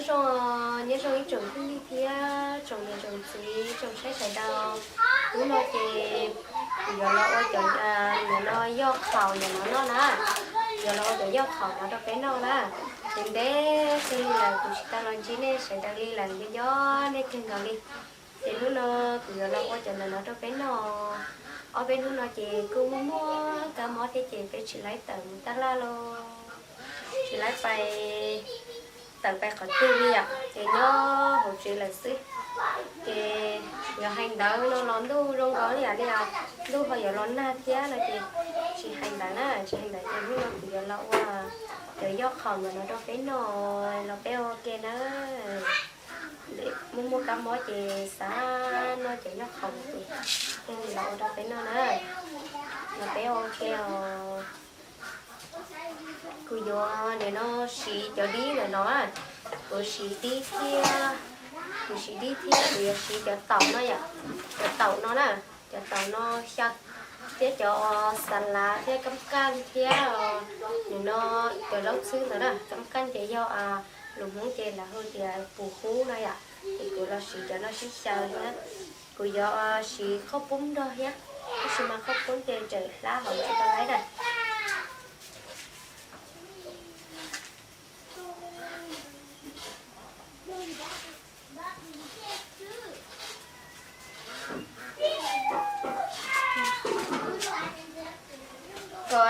Zoo, nyob zoo ib tsoom phooj ywg thiab tsoom niam tsoom txiv tsoom saib sawv daws. Hnub no ces kuv yuav los ua cov, nim no yog khaum nim no noj na. Yuav los ua cov yog khaum no rau peb noj na. Ces ntev xwb li lawm kuv tsis tau los ntsib nej sawv daws li lawm, nco nco nej kawg nkaus li. Ces hnub no kuv yuav los ua cov ntawm no rau peb noj. Ob peb hnub no ces kuj muaj muaj kab mob thiab ces peb tsis laib tawm mus taj laj los tsis laib pais tawm pais qhov twg li yom, ces nyob hauv tsev lawm xwb. Ces yog hais ntawd no los ntuj zoo nkaus li yam li ntuj ho yuav los nag thiab no ces tsis hais ntawd na, tsis hais ntawd ces hnub no kuv yuav los ua cov yog khaum ntawm no rau peb noj los peb ua ke na. Muaj muaj kab mob ces xav noj cov yog khaum ces thiaj li los ua rau peb noj na, los peb ua ke os. Kuv yuav nim no siv cov dib ntawm no, kuv siv dib thiab, kuv siv dib thiab kuv yuav siv cov taum no yom, cov taum no na, cov taum no xyaw thiab cov xas lav thiab kab kaj thiab nim no cov zaub txhwb ntawd na, kab kaj ces yog lus Hmoob ces lawv hu tias pus hub no yom, ces kuv los siv cov no sib xyaw na. Kuv yuav siv qhaub poob nrog thiab, tab sis mas qhaub poob ces tseem hlab hauv tsis tau laib na. Kom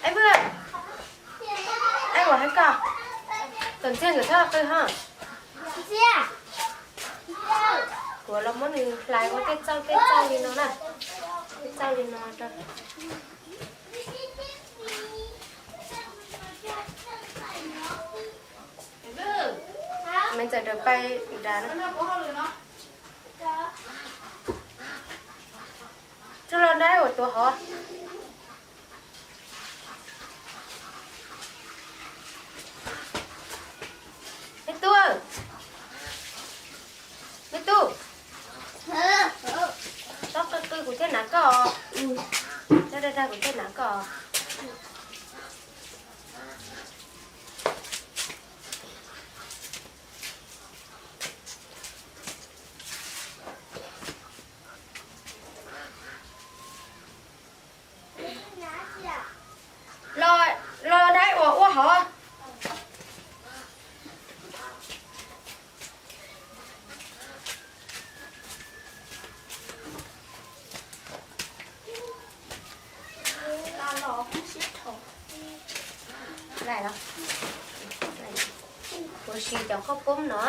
Ej Vwj, ej, ua hais koj, tus ntxhiaj nkawd txhob qw ho. Kuv los muab nws hlais ua tej txauj tej txauj li no na, tej txauj li no rau. Me ntxawm raws pais nrad na. Tsuj loj dab ua tuav hov. Me tub, me tub, txhob qw qw kuv thiaj hnav koj. Txhob dag dag kuv thiaj hnav koj. Los, los dab ua ua hov. Kuv siv cov qhaub poob no,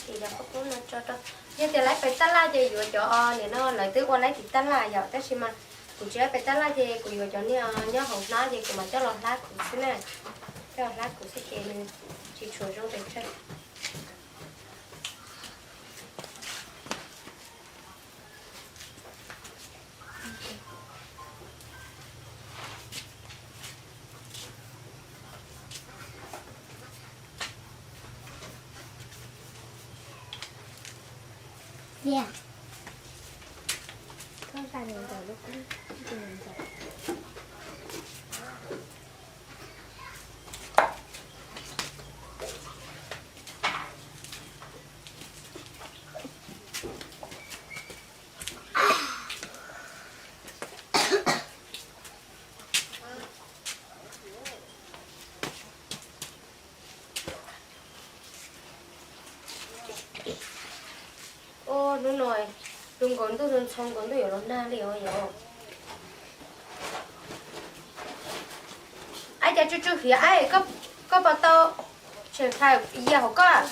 siv cov qhaub poob no tso rau. Yog tias lawv pais tab laj ces yuav cov, nim no lawv twb ua lawv tim tab laj yom, tab sis mas kuv tsis pais tab laj ces kuv yuav cov niag nyob hauv hnab ces kuv mam coj los hlab kuv xwb na. Coj los hlab kuv xwb ces nws tsis tshua zoo pes tsawg. Hnub no zoo nkaus ntuj ntxhoo nkaus ntuj yuav los nag li os yom. Ab, cas tsw tsw hiav, koj puas tau tseem thaij yas hauv koj?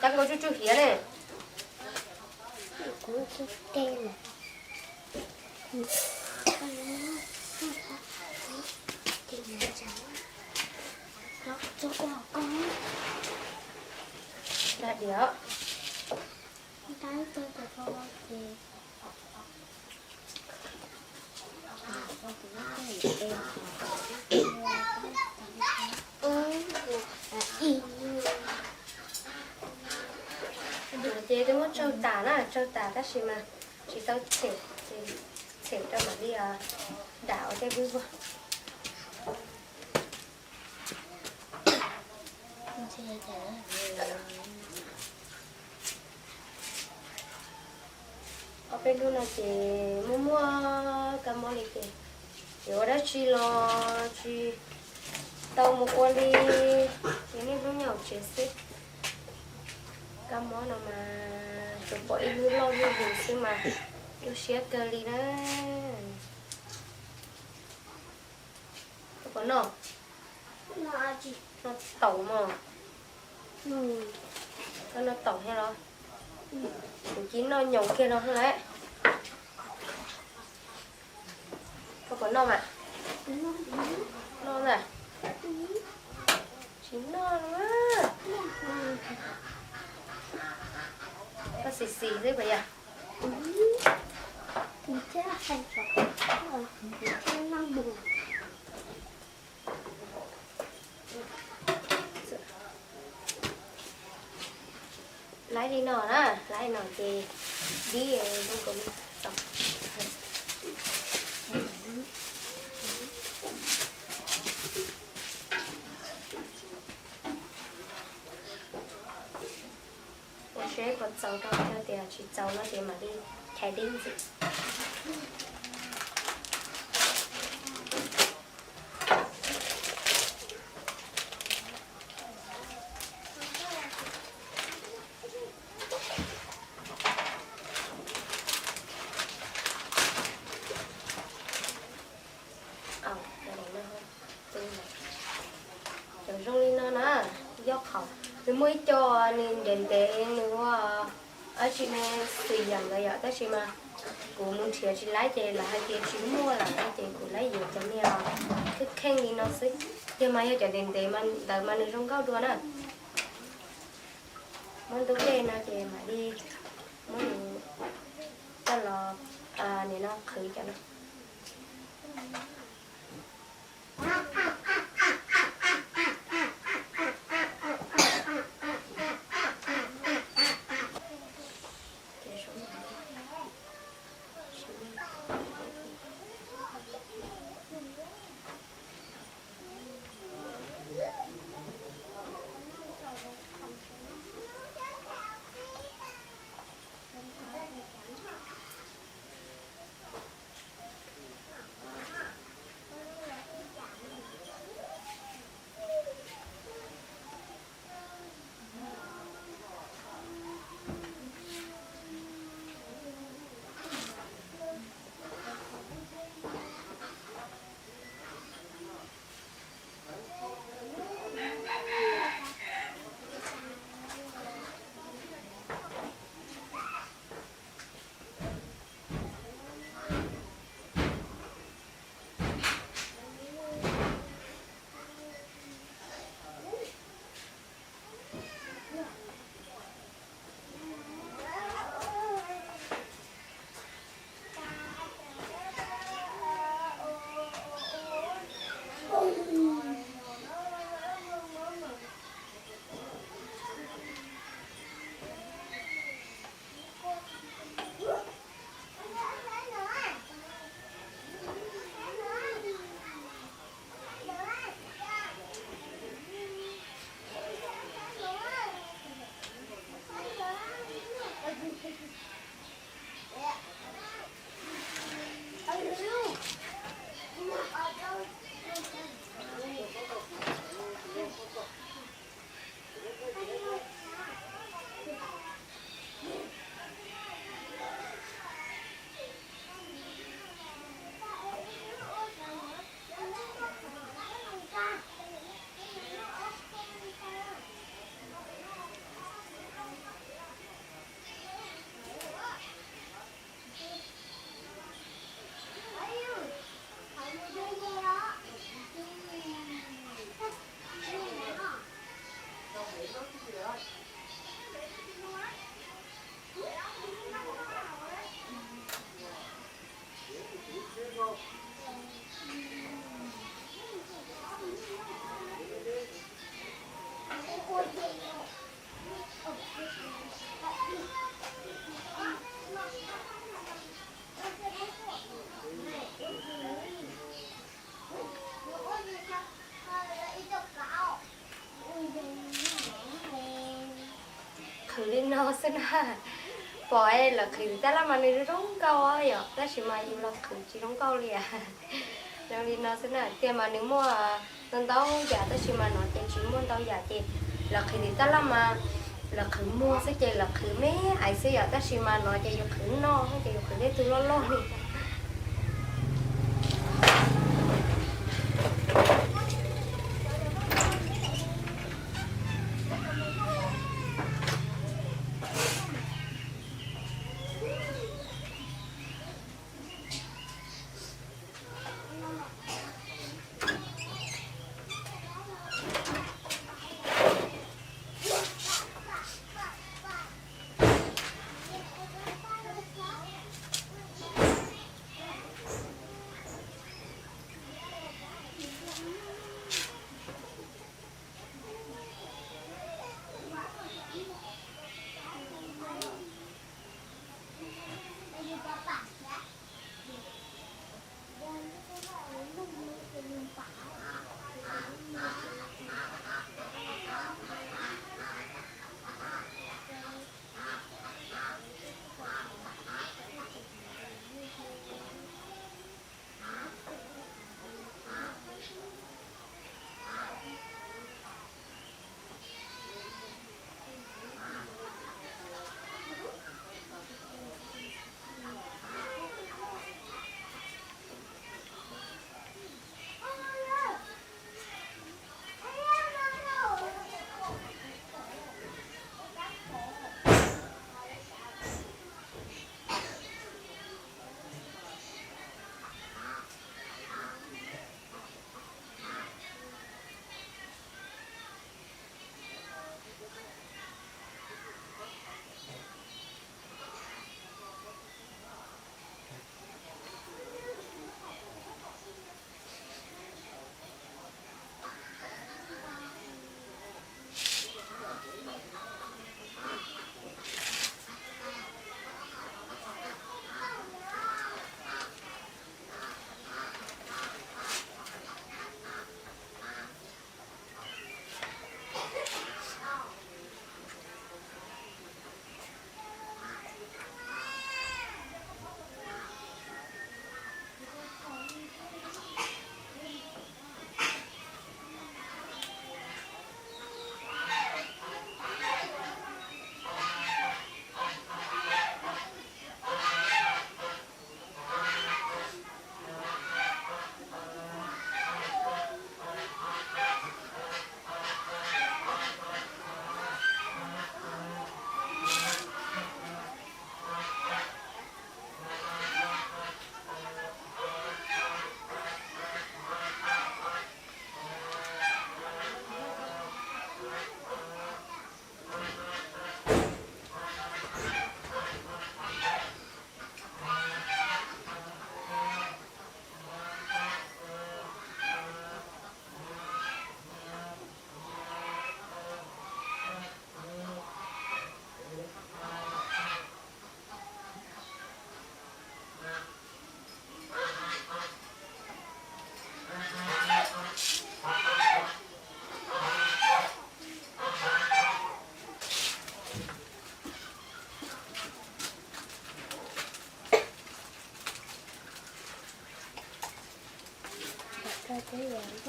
Cas nkaus tsw tsw hiav ne. Dag diam. Ces twb muab tsaug tas na, tsaug tas tab sis mas tsis tau them ces Txhem rau mam li dam ua tej pib vuag. Ob peb hnub no ces muaj muaj kab mob li ces yuav ua dab tsi los tsis tau mus ua li, ces niaj hnub nyob hauv tsev xwb. Kab mob no mas tsuas pom ib lub loj lub lus xwb mas tu siab kawg li na. Koj puas noj? Noj taum mog. Koj noj taum thiab los? Kuv cia noj nyoos kiag no xwb lawm. Koj puas noj mas? Noj ntag. Tsis noj no. Koj xis xis xwb puas yog? Laib li no na, laib li no ces dib zoo nkaus li txaus. Ua seb puas txaus rau, yog tias tsis txaus no ces mam li chais dib ntxiv. Cov zoo li no na, yog qhov nws muaj ib co nws ntev ntev nws ua dab tsi ne, xwm yam ntawd yom, tab sis mas kuv mus nrhiav tsis laib ces lawv hais tias tsis muaj lawm no ces kuv laib yuav cov niag kheej kheej li no xwb. Yog mas yog cov ntev ntev ntawd mas nws zoo nkauj dua na. Muab ntub dej no ces mam li muab nws coj los nim no qhwv cov no. No xwb na, pom lawv qhwv tab laj mas nws zoo nkauj yom, tab sis mas yus los qhwv tsis zoo nkauj li. Zoo li no xwb na, tiag mas nws muaj ntau ntau yam tab sis mas no ces tsis muaj ntau yam ces lawv qhwv tab laj mas lawv qhwv muag xwb ces lawv qhwv me ais xwb yom, tab sis mas no ces yus qhwv noj ces yus qhwv tej tug loj loj li.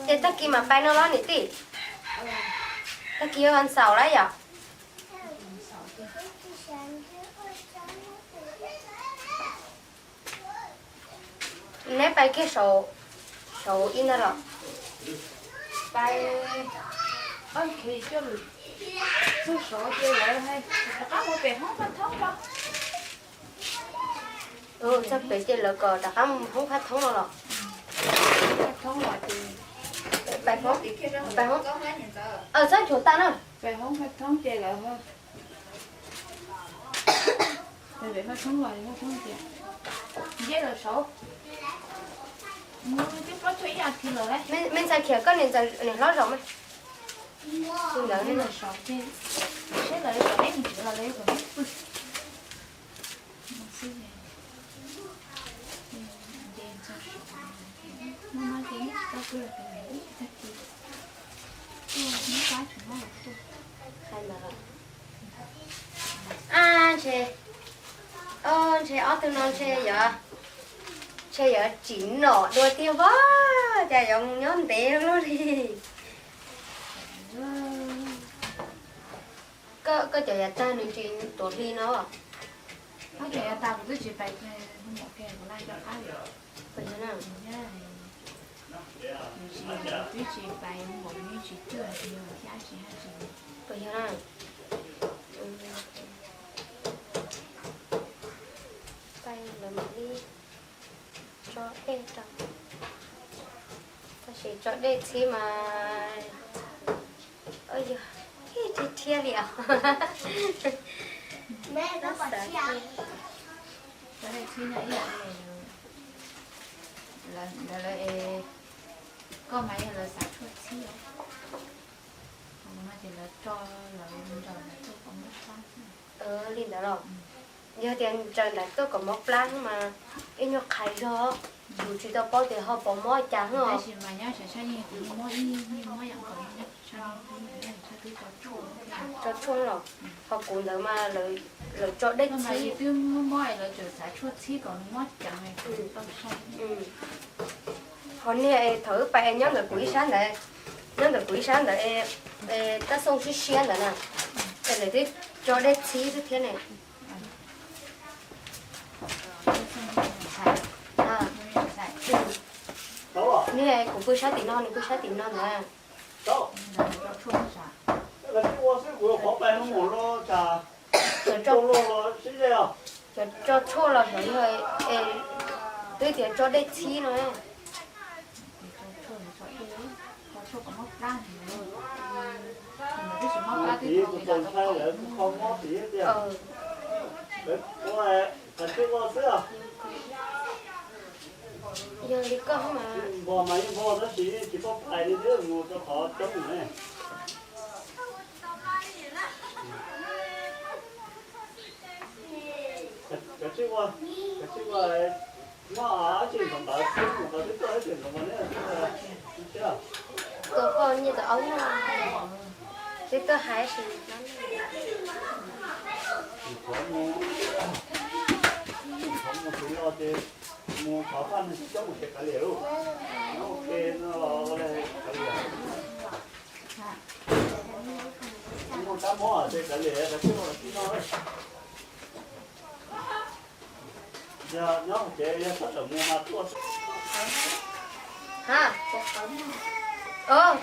Ces tag kis mam pais no los niam tij? Tag kis yuav vas xaum lawm yom? Neb pais kiag saum, saum ib ntag los? Pais, txog saud ces lawv hais rov qab mus pem hoob Phaj Thoob los. Txog pem ces lawv kom rov qab mus hoob Phaj Thoob no los? Phaj Thoob los ces pais hoob, pais hoob, txhob nchuav tag na. Pem hoob Phaj Thoob ces lawv, pem Phaj Thoob los, Phaj Thoob ces nce lawm saud. Twb plaub caug ib as thiv lawm lauj. Me ntxhais khiav koj niam ntxawm niam hlob zaum mas. Ntawd nce lawm saud ces, seb lawv yuav kom neb mus tsev los lawv yuav kom neb pw. Nce txog saud, no ces neb tsis tau pw los ces neb tsis tau pw. Tuaj, neb pab tsis muab los tuaj. Hais ntawd los? Ntshe, o, ntshe ob tug no ntshe yuav, ntshe yuav tsim nom dua tiag pob, cas yuav mus nyob ntev luaj li. Koj, koj cov yav tag nws tsis tuav hli no. Puas yog na? Puas yog na? Pais lawv mam li tso dej rau. Tab sis tso dej txhib mas yog thiab thiab li os. Ntawd lawv, koj mas yog lawv xav tshuaj txhib os. Ces lawv tso lawv nraws ntawm tuaj kom mob plab. Li ntawd los, yog tias nraws ntawm tuaj kom mob plab mas ib nyuag qhais zog, yus tsis tau paub tias ho puas mob cas os. Tso tshuaj los, ho kuv ntawd mas lawv tso dej txhib. Ho niag thaum wb pais nyob ntawm kuv ib sab ntawd, nyob ntawm kuv ib sab ntawd, tab xoo siab siab ntawd na, es lawv twb tso dej txhib xwb thiab ne. Niag kuv pw sab tim no, nws pw sab tim no ntawd. Tso tshuaj los xyov yog twb tias tso dej txhib no. Yog li koj mas. Npog mas yeej npog tab sis tsis paub pais li thiab mus rau qhov coob ne. Cov tsij ua, cov tsij ua, nyob dab tsi ntawd ntawd, twb mus ntawd twb tuaj dab tsi ntawd mas neb thiab. Tua koj nyiaj tau aub noj, twb tuaj hais sis. Qhov mus, qhov mus tsis los ces mus thov faj neeg coob mus ces kav liam lauj. Nyob ua ke no los ua li kav liam. Mus tab mob ces kav liam, kav tsij ua tib no. Yog nyob hauv tsev yog txhob tawm mus mas tuaj.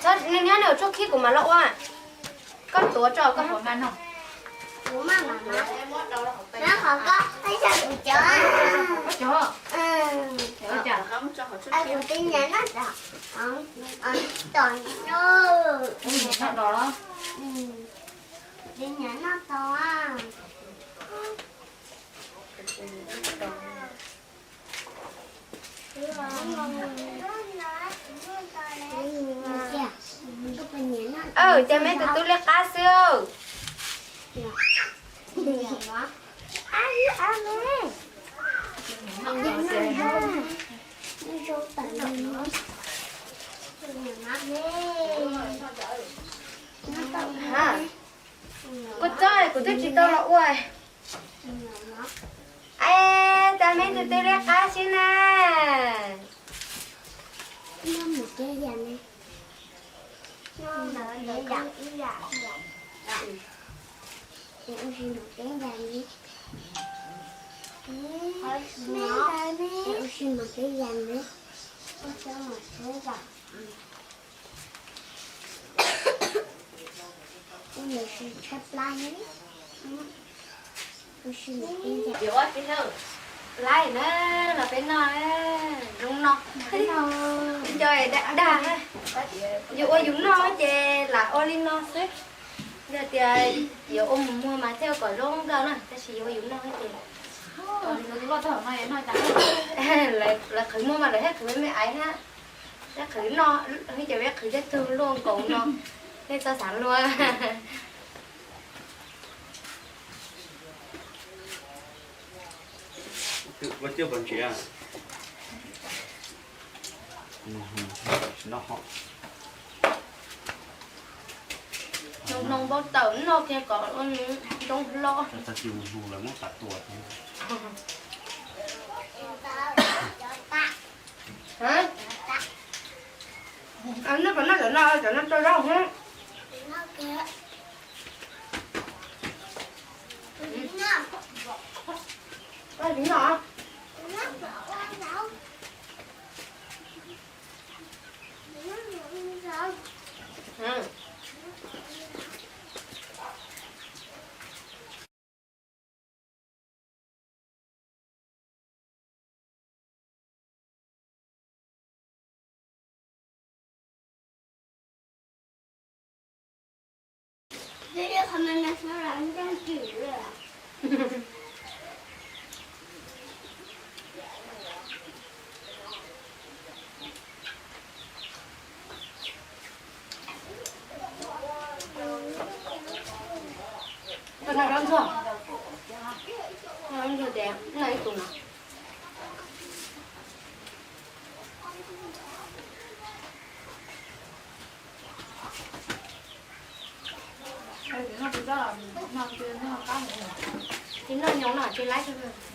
Txhob nyob nyob tsuag khib kuv mam los ua. Koj tuav tso koj. Cas me tus tub liab qab xwb. Kuv txob kuv twb tsis tau los ua. Es cas me tus tub liab qab xwb na. Laib na, los peb noj, zoo no. Nco dag dag, yuav ua yus noj ces lam ua li no xwb. Yog tias yuav ua mus muag mas thiaj kom zoo nkauj na, tab sis yuav ua yus noj ces lawv qhwv muag mas lawv thiaj qhwv me me aiv hab, thiaj qhwv noj, ces peb qhwv tej tug luaj nkaus no, nej txhob xav luag. Noo npau taws noj kiag kom ua nws. Coob hlob. Txog txog tis mus hu lawv muab pam tua thiab. Noj cov no, cov no rau zaub hov. Tsis noj. Koj noj zaub ntxuag, noj zaub ntxuag ces noj ib tug no. Tsis noj nyoos no tsis laib.